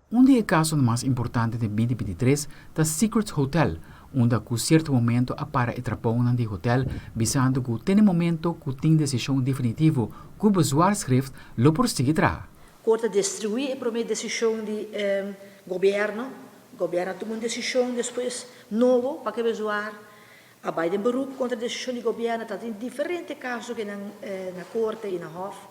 Un di e casonan mas importante di 2023 ta Secrets Hotel, unda cu cierto momento a para e trabounan di hotel, bisando cu te momento cu tin decision definitivo cu bezwaarschrift lo por sigui traha. Corte a destrui e prome decision di gobierno. Gobierno a tuma un decision despues nobo pa cu bezwaar. A bay den beroep contra e decision di gobierno, ta tin diferente caso cu nan na corte y na hof.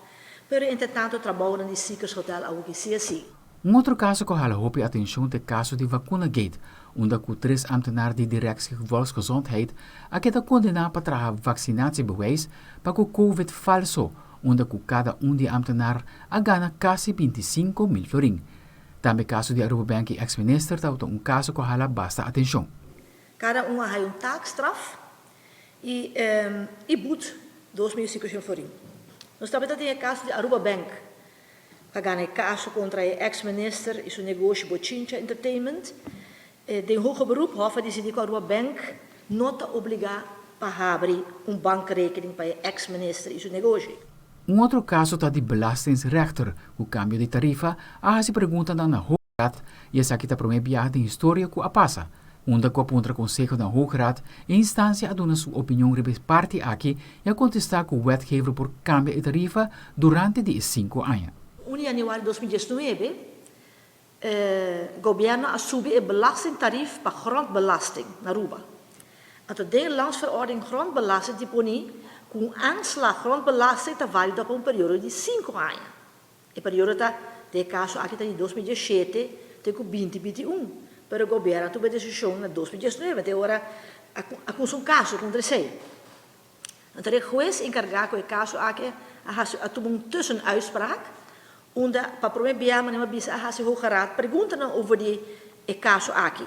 Pero entre tanto trabounan di Secrets Hotel a sigui asina. Un otro caso cu a hala hopi atencion ta e caso di Vacuna Gate, unda cu tres ambtenaar di Directie Volksgezondheid a keda condena pa traha vaccinatiebewijs pa cu COVID falso, unda cu cada un di ambtenaar a gana casi 25 mil florin. Tambe caso di Aruba Bank y ex-minister ta un caso cu a hala basta atencion. Cada un a un taakstraf y boete 2.500 florin. Nos tambe tin e caso di Aruba Bank, cu a gana caso contra e ex-minister y su negoshi Bochincha Entertainment. Den hoger beroep, Hof a dicidi cu Aruba Bank no ta obliga pa habri un bankrekening pa e ex-minister y su negoshi. Un otro caso ta di Belastingsrechter, cu cambio di tarifa, a haci pregunta na Hoge Raad y esaki ta prome biaha den historia cu a pasa. Unda cu a puntra conseho na Hoge Raad, e instancia a duna su opinion riba e parti aki y a contesta cu wetgever por cambia e tarifa durante di 5 aña. 1 januari di 2019, gobierno a subi e belastingtarief pa grondbelasting na Aruba. Anto, de landsverordening grondbelasting ta pone cu un aanslag grondbelasting ta valido pa un periodo di 5 aña. E periodo ta, den caso aki ta di 2017 te 2021. Pero gobierno a tuma e decision na 2019, te ora a un caso contra esey. Anto, e hues encarga cu e caso aki a tuma un tussenuitspraak, unda pa prome biaha a bisa a Hoge Raad pregunta over di e caso aki.